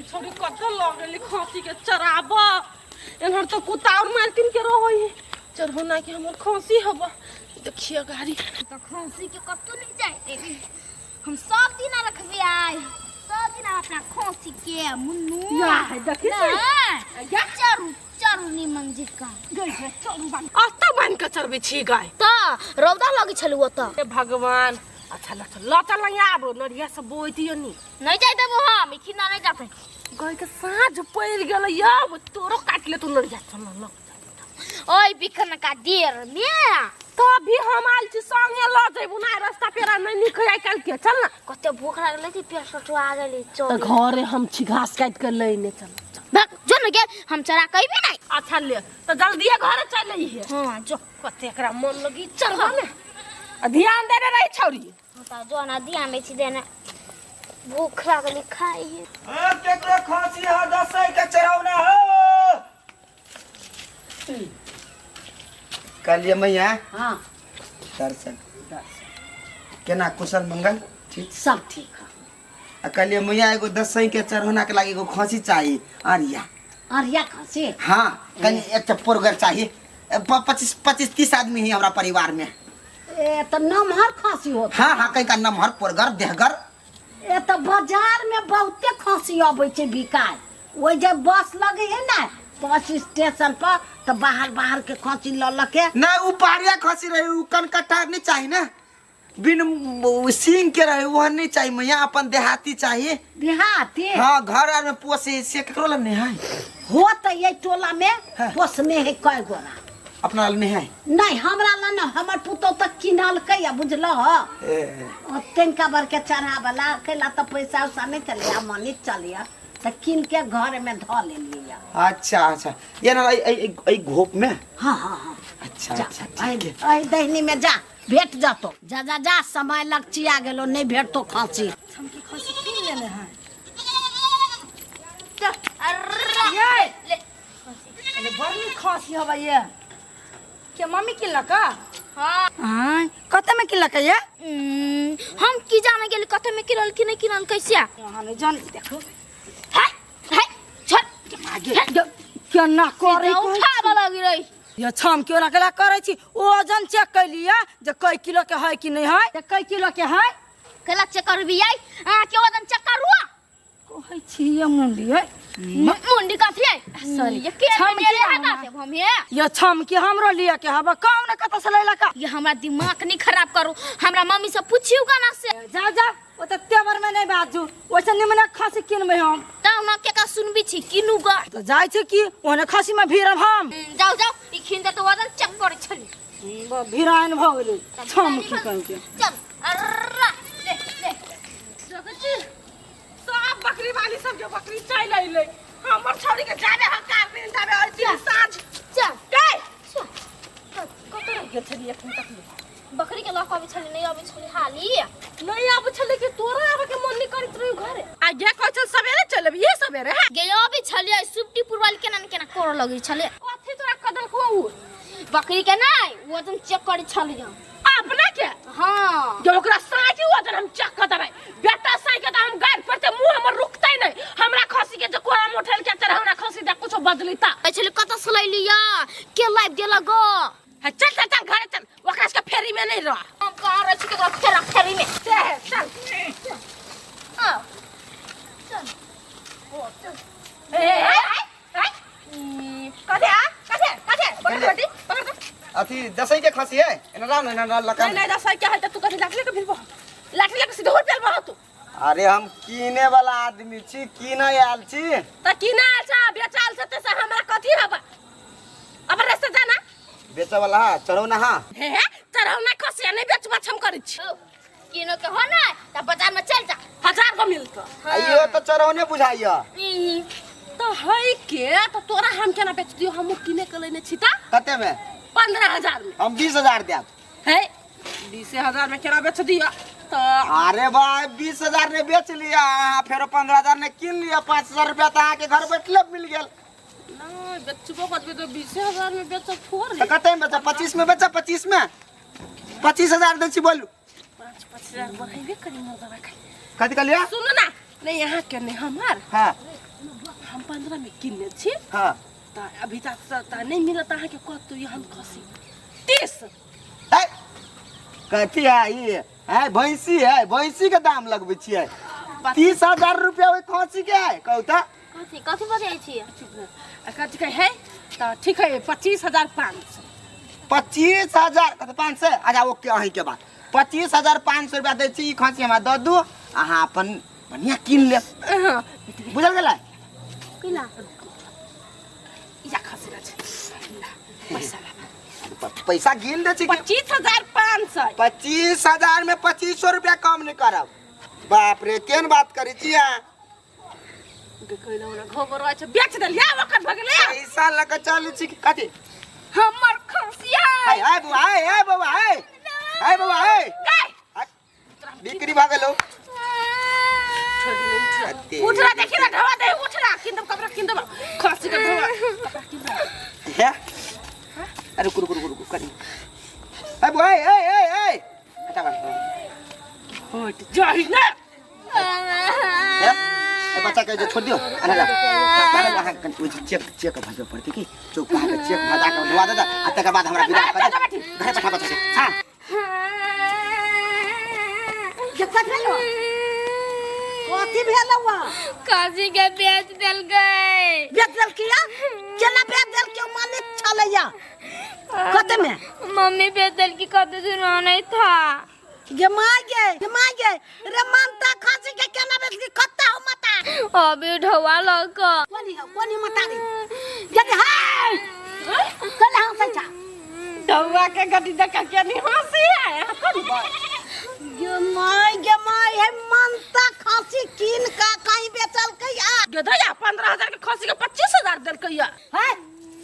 छौड़ी कतऽ लऽ गेली खसी के चराब एन्हर तो कुत्ता और मालकिन के रहै है चढ़ौना के हमर खसी हब देखिए गाड़ी। तो खसी के कतौ नहीं जाए देबी। हम सब दिन रखबे आइ सब दिन अपना खसी के मुन्नू। या है देखी छी। नहीं, या। चरू चरू निमन जेका। गई है चरू बान अत्ता बान के चरबै छी गाय। त रौदा लगै छलु ओतऽ। हे भगवान अच्छा ल चल ल चल आबो नरिया सब बोइ दियो नी। नहीं जाए देबो हम इखिना नहीं जाते। गाय के साँझ पड़ि गेलै अब तोरो काटि लेतौ नरिया चल ल। ओय बिखन का देर में तभी हम आयल छी संगे ल जइबू ना रास्ता पेरा नहीं नीक है आइ काल्हि के चल ना। कते भूख लागल थी पेट सटुआ गेली त चल। घरे हम छी घास काटि के लैने चल चल। भाग जो न गेल हम चरा कइबे नहीं। अच्छा ले त जल्दीए घरे चल अइहे। हां जो। कते एकरा मन लगी चल ने आ ध्यान देने रही छौरी। हां त जो ना ध्यान दै छी देने भूख लागल खाई। ए केकरो खांसी हो दसई के चढ़ौना हो। कहलिए मैया। हाँ। दर्शन केना कुशल मंगल ठीक। सब ठीक है। आ कहलिए मैया एगो दसई के चढ़ौना के लागी एगो खांसी चाहिए आरिया। आरिया खांसी? हाँ कनी एक पोरगर चाहिए। 25-30 आदमी है हमरा परिवार में। ए तो नमहर खांसी होत। हाँ हाँ कहीं का नमहर पोरगर देहगर। ए तो बाजार में बहुते खांसी अबै छै बिकाय। ओहि जे बस लगे है ना बस स्टेशन पर तो बाहर बाहर के खांसी ल ल के। नहीं उ पहाड़िया खांसी रहे उ कनकट्टा नहीं चाहिए ना बिन सींग के रहे वह नहीं चाहिए मैया अपन देहाती चाहिए। देहाती? हाँ घर आर में पोसे से केकरो लग नहीं है। हो तो ये टोला में हाँ। पोसने है कई गोरा। अपना लग नहीं है? नहीं हमरा ला ना हमर पुतोह तक किनलकै या बुझल हो। ए। ओ तिनका बर के चढ़ावला कैला तो पैसा उसा नहीं चलिया मनी चलिया तो किन के घर में धो लेलिए। अच्छा अच्छा ये ना ऐ घोप में? हाँ हाँ हाँ। अच्छा, जा, अच्छा, ठीक है। ऐ दहिनी में जा भेट जतो। जा जा जा समय लगचिया गेलो नहीं भेटतो खांसी। हम की खांसी किन लेने हैं? अरे ये। ले। अरे बड़ नीक खांसी हवा ये। के मम्मी किनलक? हाँ। हाँ, कते में किनलक ये? हम की जाने गेली कते में किनल कि नहीं किनल कैसे? हाँ, नहीं जान देखो। हाय, हाय, छोड़। आगे, केना करे सीधा कहै उठाबऽ छी? लगी रही। ये छम क्यों ना केला करै छी? वजन चेक कैलियै जे कै किलो के है कि नहीं है? जे कै किलो के है? केला चेक करबी आई? अहाँ के वजन चेक करू? कहै छी ये मुंडी है। मुंडी कथी है? सॉरी। ये के छम मेरे के हाथ हमरा। से हम हे। ये छम के हमरो लिया के हबा कौन ना कत से लैलका? ये हमरा दिमाग नहीं खराब करू हमरा मम्मी से पूछियो का ना से। जा जा ओ त तेवर में नहीं बाजू ओइसे निमन खासी किनबै हम। तब ना के का सुनबी छी किनु ग। त जाय छै की ओने खासी में भीड़ब हम। जाओ जाओ ई खिन त वजन चेक करै छली। भीड़ाइन भ गेलै छम की कहै के। चल अर्रा ले ले। देखै छी सब बकरी वाली सब के बकरी चल अइलै। हमर छौड़ी के जाबे हकार दिन जाबे अइती साँझ। चल। गै। चल। कतऽ रहि गेल छली एखन तक ले? बकरी के लऽ कऽ अबै छली नहीं अबै छली हाली। नहीं आबै छली कि तोरा आबै के मन नहीं करैत रही घरे? आ गे कहै छल सवेरे चलब ये सवेरे है। गे अबै छली सुपटीपुर वाली केना ने केना करऽ लगै छलै। कथी तोरा कदल खुआउ? बकरी के नहीं वजन चेक करै छली हम। अपना के? हाँ। जो ओकरा साँझी वजन हम चेक कर देबै। बेटा साँझ के तऽ हम गारि पड़तै मुँह हमर रुकतै नहीं। हमरा खसी के जे कोरा में उठेल के चढ़ा हमरा खसी दे कुछो बदली ता। कहै छली कतऽ से लैली या? के लाइब देलक ग? हाँ, चल चल चल घरे चल ओकरा सबके फेरी में नहीं रह। हम कहाँ रहै छी केकरो फेरा फेरी में? से है, चल। आओ। चल। चल। ए, ए, ए, ए, ए, कथे आ? कथे? कथे? पकड़ रोटी, पकड़ दे। अथी दसई के खसी है एना राम एना राम लका। नहीं, नहीं, दसई के है त तू कथी लाठी लेके भिड़बो? लाठी लेके सीधे होटल पर तू। अरे हम कीने वाला आदमी छी कीने आयल छी। त कीने आयल छ बेचाल छ ते से हमरा कथी हबा? अब रास्ता जाना। बेचे वाला है चढ़ौना है। हे, हे, चढ़ौना खसी नहीं बेचबा हम करै छी। औ, कीनो के हो ना त बाजार में चल जा। 1000 गो मिलतो। हाँ। आइयो त चढ़ौने बुझाइयो। ई। त है के त तोरा हम केना बेच दियो? हम कीने के लेने छी त। कते में? 15,000 में। हम 20,000 देब। है 20,000 में केना बेच दियो? त अरे भाई 20,000 ने बेच लिया फेरो 15,000 ने कीन लिया 5,000 रुपया त अहाँ के घर बैठले मिल गेल। नहीं बेचबो करबे तो 20,000 में बेचब थोड़े। त कते में बेचब? 25 में बेचब? 25 में? 25,000 दै छी बोलू। 5,000 बढ़ेबे करी मर्दवा खाली। कथी कहलियै? सुनू ना, नहीं यहाँ के नहीं हमार। हाँ। हम 15 में किनने छी। हाँ। तऽ अभी तक तऽ नहि मिलत अहाँके कतौ एहन खस्सी। 30। है, कथी है ई? है भैंसी है, भैंसी के दाम लगबै छियै। 30,000 रुपया ओहि खस्सी के है, कहू तऽ। कथी कथी बजै छियै? चुप रह। आ कथी कहै है तऽ ठीक है 25,500। 25,000 कथी 500? अच्छा ओके, अहींके बात। 25,500 रुपया दै छी, ई खस्सी हमरा दऽ दू, अहाँ अपन बढ़िआँ कीन लेब। हाँ। बुझल गेलै? केला या खस्सी छै ला, पैसा ला। पैसा गिन दै छी। 25,500। 25,000 में 2,500 रुपया कम नहीं करब। बाप रे, केहन बात करै छी अहाँ? घबराइ छै, बेच देलियै ओकर भऽ गेलै। पैसा लऽ कऽ चलै छी कि कथी? हमर खसिया। हाय हाय बौआ, हाय हाय बौआ, हाय हाय बौआ, हाय। गै बिक्री भऽ गेलौ। उठ रहा, देखी ना ढवा दे, उठ रहा, किन देब कपड़ा, किन देब खसी के ढवा कपड़ा किन देब। हे अरे रुकु रुकु रुकु रुकु कनी। हाय बौआ, हाय हाय हाय हाय, हटा बात। हट जाहि ना। हे ए बच्चा के जे छोड़ दियो, अरे ला अहाँ कनि ओइ जे चेक चेक भजबे पड़तै की चौक पर अहाँके चेक भजा के धुआ दे, आ तकर बाद हमरा विदा कर दे, घरे पठा बच्चा के। हाँ। जे कथी भेलो? कथी भेलो वा? खसी के बेच देलकै। बेच देलकै? केना बेच देलकै? माने छलैया कते में? मम्मी बेच देलकी, कते जुर्माना नहीं था। गे माय गे, गे माय गे रे, मानता खसी के केना बेच के? कत्ता हो माता? अभी ढवा लग। कोनी हो, कोनी मतारी गे? हाय कल हम सचा ढवा के गड्डी देखा के नहीं हंसी है कोन बात? गे माय गे माय, हे मानता खसी कीन का कहीं बेचल के आ गधैया 15,000 के खसी के 25,000 देलकै या। है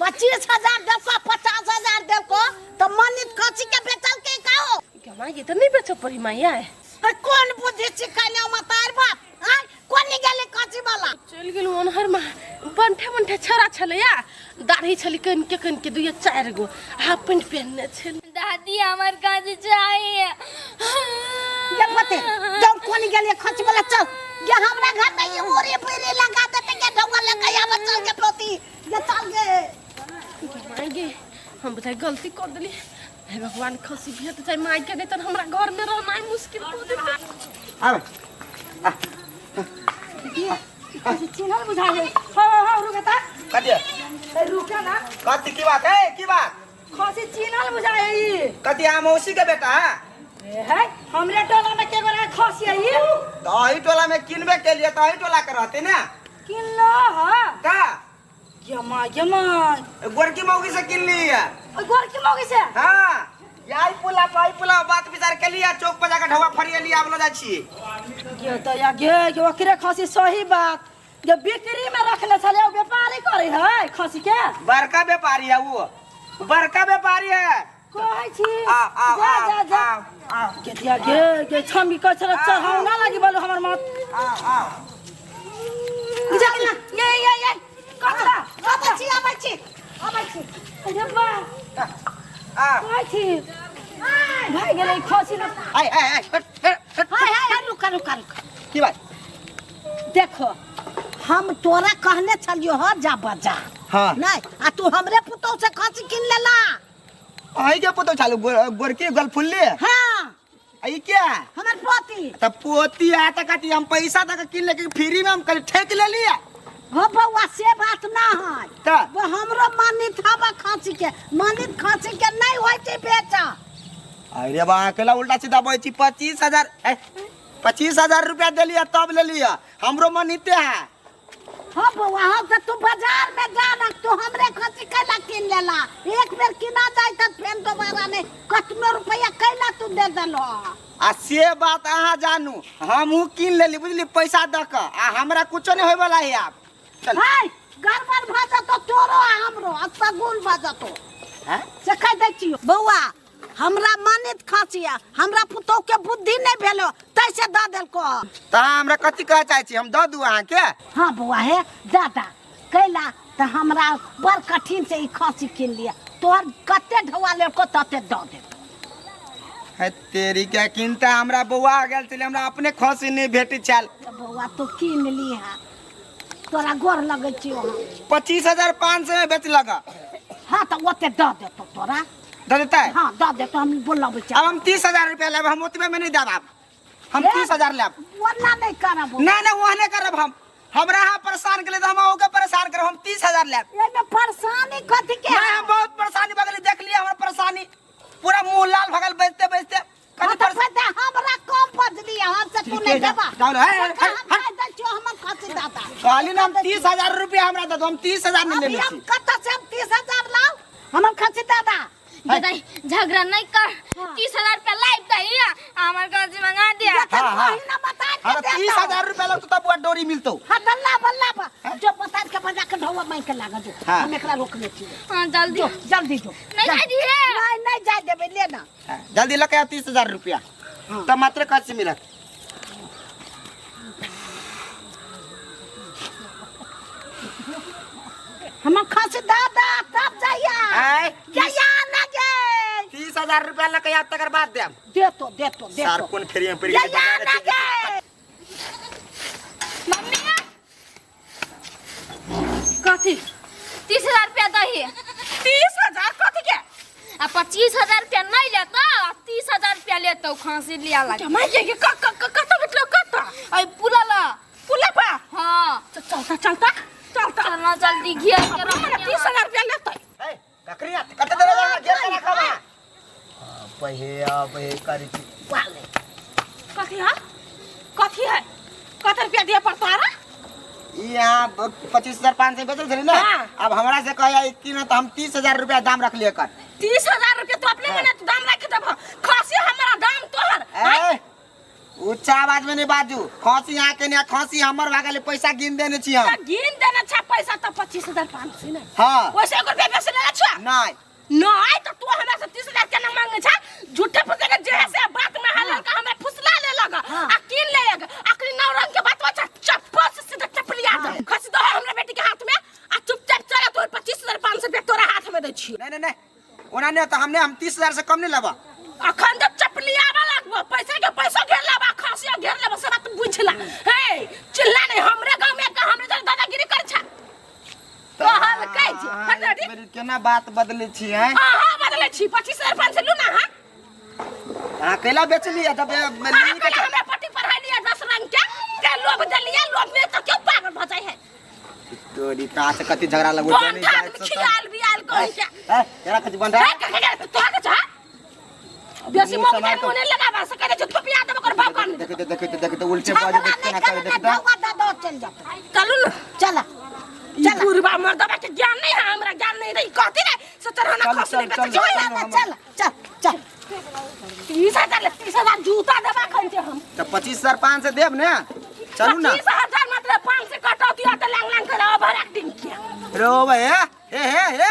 25,000 देलको, 50,000 देलको तो मनित खसी के बेचल के का हो? गे माय, ये तऽ नहीं बेचऽ पड़ी माया। तो कोन बुद्धि सिखैने मतार बाप? आय कोन गेले खसी वाला? चलि गेलहुँ ओनहर में, बंठे बंठे छौड़ा छलैया, दाढ़ी छलै कनिके कनिके दुइये चारि गो, हाफ पेंट पहिनने छलै। दादी हमर काज चाहिए। गे पते जाओ, कोन गेले खसी वाला? चल गे, हमरा घर में ये ओरे पेरे लगा देते गे, ढौआ लगा आब। चल गे पोती गे, चल गे। गे माय गे, हम बुझाइ गलती कर देली। हे भगवान, खसी भेट जाय माय के, नहीं तऽ हमरा घर में रहनाइ मुश्किल कऽ देतै। आब चिन्हल बुझा गई। हाँ हाँ, रुके ता। कथी? ए, रुके ना। कथी की बात है, की बात? खसी चिन्हल बुझा है ई। कथी अहाँ मौसी के बेटा है? ए, है हमरे टोला में के गोरा खसी है ई। तऽ अही टोला में किनबे के लिए तऽ अही टोला के रहते ना। किन लो हाँ का? यमा यमा। गोरकी मौगी से किन ली है। ओइ गोरकी मौगी से? हाँ, यही पुला पर, पुला बात विचार के लिए चौक पर जाकर ढवा फरिया लिए आबलो जाइ छी। गे तो या गे गे ओकरे खसी, सही बात जे बिक्री में रखले छले, ओ व्यापारी करे है खसी के। बड़का व्यापारी है, वो बड़का व्यापारी है। कहै छी। आ आ। जा जा जा। आ आ। गे दिया गे गे छमी कह छले चढ़ावना लागी बोलो हमर मत। आ आ। जा ये ये ये कतरा। आबै छी, आबै छी, आबै छी। अरे बा। आ। कहै छी भाइ गेलै खसी न। आय आय आय, हट हट हट। हाय हाय हाय, रुका रुका रुका। की बात? देखो, हम तोरा कहने छलियो ह जा बाजार। हाँ। नहीं आ तू हमरे पुतोह से खसी किन लेला। अहीं के पुतोह चालू गोरकी गलफुल्ली? हाँ। आ ई क्या है? हमर पोती। त पोती आ त कथी हम पैसा दऽ के किन ले के फ्री में हम कल ठेक लेलियै? हो बौआ, से बात ना है। त वो हमरो मानित हवा खांसी के, मानित खांसी के नहीं होय छै बेचा। अरे बा, अकेला उल्टा सीधा बोलै छी। 25,000, 25,000 रुपया देलियै तब लेलियै, हमरो मन इते है। हो बौआ, हो त तू बाजार में जा ना, तू हमरे खांसी कैला किन लेला? एक बेर किना जाय त फेन दोबारा नहीं, कतनो रुपया कैला तू दे देलो? आ से बात अहाँ जानू, हमहूँ कीन लेली बुझली पैसा दऽ कऽ, आ हमरा कुछो नहीं होय वाला है आब। चल। हाय, गड़बड़ भऽ जतो तोरो आ हमरो, आ सगुन भऽ जतो। हैं? से कह दै छियो बौआ, हमरा मानित खांसी आ हमरा पुतोह के बुद्धि नहीं भेलो तैसे दऽ देलको। तऽ अहाँ हमरा कथी कहऽ चाहै छी, हम दऽ दू अहाँके? हाँ बौआ, हे दादा कैला तऽ हमरा बड़ कठिन से ई खांसी किन लिया, तोहर कते ढौआ लेलको तते दऽ देब। है तेरी क्या किनता, हमरा बौआ गेल छलै, हमरा अपने खसी नहीं भेटै छल। तऽ बौआ तू किन लीहा। तोरा गोर लगै छियौ हम। 25,500 में बेच लगा। हाँ तो ओते दऽ देतौ तोरा। दे देता है? हाँ दऽ देतौ, हम बोलबै छियै। अब हम 30,000 रुपया लेब, हम ओतबे में नहीं देब। अब हम 30,000 लेब। ओना नहीं करब। नहीं नहीं ओहने करब हम। हमरा यहाँ परेशान के लिए तो हम ओके परेशान करब। हम 30,000 लेब। एहिमे परेशानी कथी के? नहीं, हम बहुत परेशानी भगली, देख लिया हमरा परेशानी, पूरा मुंह लाल भगल बजते बजते। कनी हाँ, तो पता हमरा कम बजली, हम से तू नहीं देबा। जाओ ना, हे, हे, हम हे, कह दै छियौ, हमर खसी दादा। कहली ना हम 30,000 रुपया हमरा दे दो, हम 30,000 नहीं अभी लेने हम छी। कतऽ से हम 30,000 लाउ? हमर खसी दादा। दादा झगड़ा नहीं कर, 30,000 रुपया लाइव दही हमर खसी मंगा दिया। जखन हाँ, हाँ। महीना बता के हाँ, देतौ। 30,000 रुपया लगतो तब बुआ डोरी मिलतो। हाँ, तऽ लाब, लाब। जो बता के बजा के ढौआ मांगि के लागल जो। हाँ। हम एकरा रोकने छियै। हाँ, जल्दी। जो, जल्दी जो। नहीं जाय दिहे। नहीं, नहीं जाय देबै, ले ना। हाँ, जल्दी लके आ 30,000 रुपया। हाँ। तब मात्र खसी मिलत। हमर खसी दादा तब जाइया। आय, जाइया ना गे। 30,000 रुपया लके आ तकर बाद देब। देतो, देतो, देतो। सार कोन फेरी में पड़ गेलै। जाइया ना गे। मम्मी कथी? 30,000 रुपया दही। 30,000 कथी के? आ 25,000 रुपया नहीं लेता, 30,000 रुपया लेतो खांसी लिया लगे। मैं ये क क क कत बेचलो कत? अई पुला ला। पुला पा? हाँ। चलता चलता चलता। चलना जल्दी घेर के अपना रख। 30,000 रुपया लेतै। ए, ककरी आ, कते देबै हमरा घेर के रखबा? पहे आ, बहे करी छी। वाले। कथी है? कथी है? कत रुपया दिया पड़तो आरा? ई यहाँ 25,500 बेचल छली ना? हाँ। अब हमरा से कहे कि ना तो हम 30,000 रुपया दाम रख लिए कर। 30,000 रुपया तो अपने मने दाम रख देब। खसी हमरा दाम तोहर। ए, ऊंचा आवाज में नहीं बाजू। खसी यहाँ के नहीं, खसी हमर भागल पैसा गिन देने छी हम। त गिन देने छा पैसा त 25,500 नहीं। हाँ। वैसे एक रुपया बेच लेने छा? नहीं। नहीं तो तू हमरा से 30,000 केना मांगे छा? झूठे फूसे के जे है से बात में हलल का हमरा फुसला ले लगा। आ कीन ले लगा। अखनी 9 रंग के बात बचा चप्पल से सीधा चपलिया दे। खसी दो हमरा बेटी के हाथ में आ चुपचाप चला तोर 25,500 रुपया तोरा हाथ में दै छी। नहीं नहीं नहीं। ओना नहीं तो हमने हम 30,000 से कम नहीं लेबा। अखन जब चपलिया वाला पैसा के पैसा घेर लेबा, खसिया घेर लेबा, सब बात बुझला। हे चिल्ला नहीं हमरे गांव में का हमरे दादागिरी कर छा। कहल कहै छी, हट हट। मेरी केना बात बदलै छी हैं? अहाँ बदलै छी, 25,500 लू ना, हाँ? अहाँ कैला बेचलियै? जब ए, अहाँ ली के कैला हमरा पट्टी पढ़ाइलियै 10 रंग के, के लोभ देलियै, लोभ में तो क्यों पागल भऽ जाइ है? तोरी कहाँ से कथी झगड़ा लगो बंठा जानी जाए आदमी खियाल बियाल कहै छै। ए, केना कथी बंठा? ए, कथी के, तोरा के छा? बेसी मुँह मोह सम्हार के मुँह नहि लगाबा, से कहै छै थोपिया देब ओकर बाप कान। देखै तऽ देखै तऽ देखै तऽ उल्टे बाजै झगड़ा देख नहीं केना करे करना, देख तऽ। ढौआ दऽ दो चलि जेतै। चलू ना। चल। ई बुढ़बा मर्दबा के ज्ञान नहीं है, हमरा ज्ञान नहीं रही। कहती रे, से चढ़ाना चल, खसले चल, बेच चल, जो चल, है। हम- चल, चल, चल। 30,000 ले, 30,000 जूता देबा खन छै हम। तऽ 25,500 देब ने? चलू ना। 25,000 मात्र 500 कटौती आ तऽ लांग लांग कर ओवर एक्टिंग किया। रो भाई, हे, हे, हे, हे।